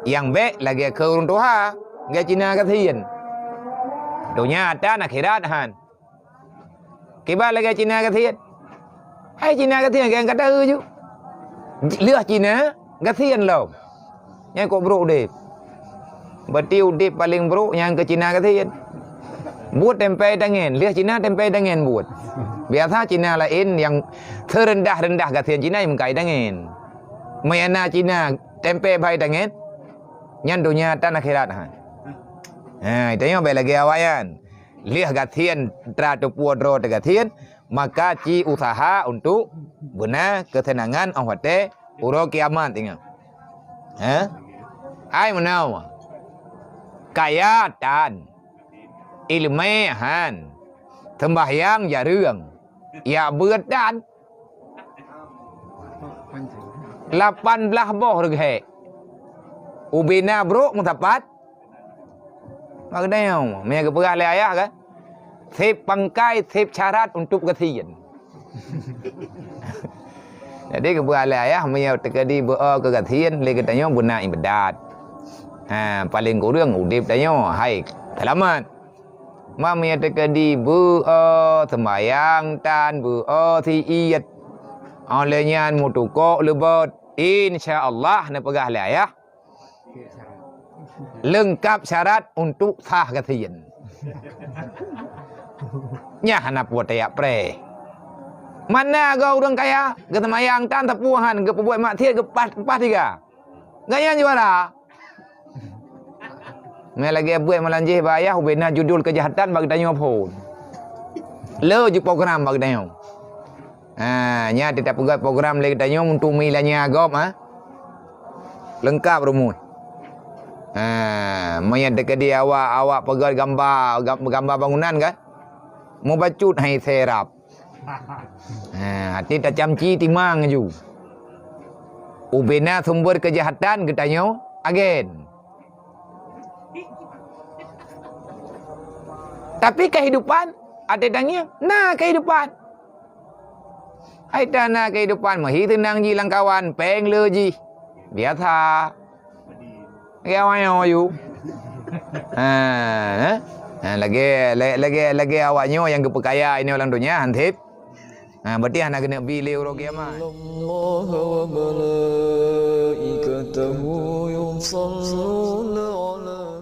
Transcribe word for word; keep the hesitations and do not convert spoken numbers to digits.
Nyang bék lagée keu ureuëng tuha, lagée Cina gasien. Donya tan akhirat han. Kiban lagée Cina gasien. Hai Cina gasien, nyang kata ju. Lheueh Cina gasien lom. Nyang kok brok udeb. Berarti udeb paling brok nyang keu Cina gasien. Buet tempe tangen, lheueh Cina tempe tangen buet. Biasa Cina laén nyang seurendah-rendah gasien Cina nyang meukai tangen. Meuyana Cina tempe bhai tangen, nyan donya tan akhirat han. Ha, tanyoe bék lagée awaknyan. Lheueh gasien tra teupuo droe teugasien, maka ci usaha untuk beuna keuseunangan óh watée uroe kiamat ingat. Ha? Hai meunoe. Kaya tan, iéleumé han, seumbahyang jareueng, jak beuet tan. Lapan blaih boh reughek. Ubena brok meusapat. Maknanya, meunyo geupeugah lé ayah kan, seb pangkai, seb syarat untuk gasien. Jadi geupeugah lé ayah, meunyo teukeudi beu-o keu gasien lé geutanyoe beuna ibadat. Ha, paling kureueng udeb tanyoe hai seulamat. Ma meunyo teukeudi beu-o seumbahyang tan, beu-o siet. Óh lheueh nyan meutukok leubot, insya Allah neupeugah lé ayah, leungkab syarat untuk sah gasien. Nyan hana puwoe tajak preh. Mana go ureuëng kaya, geuseumayang tan sapeue han, geupeubuet maksiet geupas-pas tiga. Gobnyan juara. Mé lagée buet malam jih bak ayah, ubena judul keujahatan bak geutanyoe phon. Le ju program bak geutanyoe. Ha, nyan teutab peugah program lé geutanyoe untuk meulanya gob, ha. Leungkab rumoh. Ha, meunyo teukeudi awak, awak peugah gamba, gam-, gamba bangunan kan? Mubacut hai serap. Ha, até tacamci timang ju. Ubena sumber keujahatan geutanyoe agen. Tapi kehidupan, até tangieng, na kehidupan. Hai tan na kehidupan, meuhi teunang jih lam kawan, péng le jih. Biasa. Lagée awaknyoe yu. Ha, eh? Ha, lagée, la-, lagée, lagée awaknyoe nyang geupeukaya inoe lam donya, han seb. Ha, berarti hana keuneuk bi lé uroe kiamat. إن الله وملائكته يصلون على